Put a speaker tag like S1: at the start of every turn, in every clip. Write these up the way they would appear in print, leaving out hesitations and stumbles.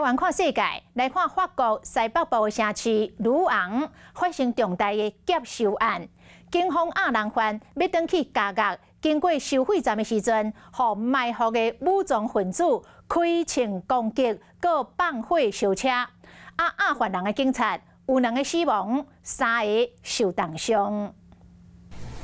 S1: 灣看世界，來看法國西北部的城市魯昂發生重大的劫收案，警方押人犯欲轉去監獄，經過收費站的時陣，予埋伏的武裝分子開槍攻擊，閣放火燒車。啊，押犯人的警察有兩个死亡，三个受重傷。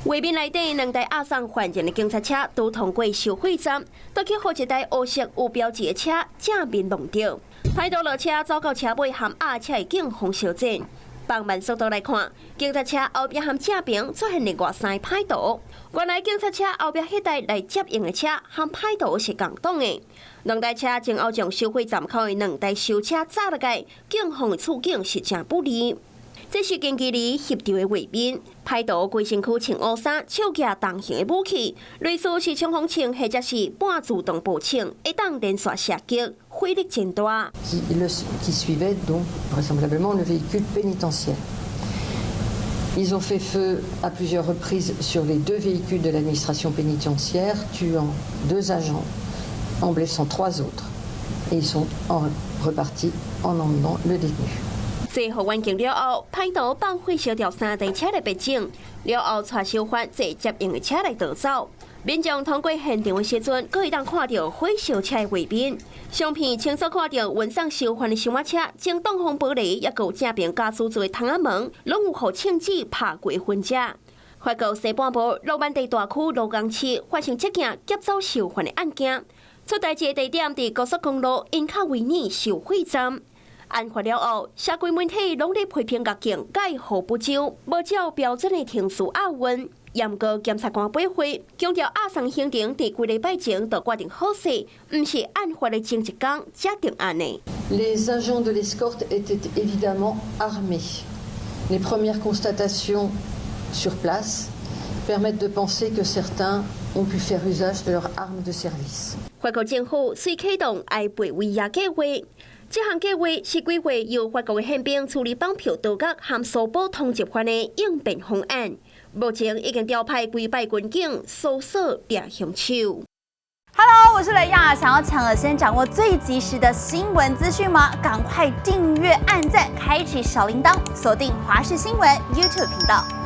S2: 畫面內底兩台押送犯人的警察車都通過收費站，都去予一台烏色有標誌的車正面撞著。歹徒落車走到車尾，和押車的警方相戰。放慢速度來看，警察車後壁和正邊出現另外三个歹徒。原來警察車後壁彼台來接應的車和歹徒是仝黨的。兩台車前後將收費站口的兩台修車砸落來，警方的處境是誠不利。這是近距離翕著的畫面，歹徒規身軀穿烏衫，手舉重型的武器，類似是衝鋒槍或者是半自動步槍，會當連續射擊，火力真大。
S3: Qui suivait donc vraisemblablement le véhicule pénitentiaire. Ils ont fait feu à plusieurs reprises sur les deux véhicules de l'administration pénitentiaire, tuant deux agents, en blessant trois autres. Et ils sont en repartis en emmenant le détenu.
S2: 坐予軟禁了後，歹徒放火燒掉三台車來別整，了後帶囚犯坐接應的車來逃走。民眾通過現場的時陣，閣會當看著火燒車的畫面。相片清楚看著運送囚犯的小馬車，前擋風玻璃，抑閣有正爿家私做的窗仔門，攏有予槍子拍過痕跡。法國西半部諾曼第大區盧岡市發生這件劫走囚犯的案件，出代誌的地點佇高速公路因卡維爾收費站。案發了後，社區媒體攏咧批評獄警介護不周，無照標準的程序押運。嚴格檢察官駁回，強調押送行程佇幾禮拜前就決定好勢，毋是案發的前一工才定案的。
S3: Les agents de l'escorte étaient évidemment armés. Les premières constatations sur place permettent de penser que certains ont pu faire usage de leur arme de service.
S2: 法國政府遂啟動哀賠維亞計劃。這項計劃是規劃由法國的憲兵處理綁票盜賊和搜捕通緝犯的應變方案。目前已經調派幾百軍警搜索掠兇手。
S4: Hello，我是雷亞，想要搶先掌握最及時的新聞資訊嗎？趕快訂閱、按讚、開啟小鈴鐺，鎖定華視新聞 YouTube 頻道。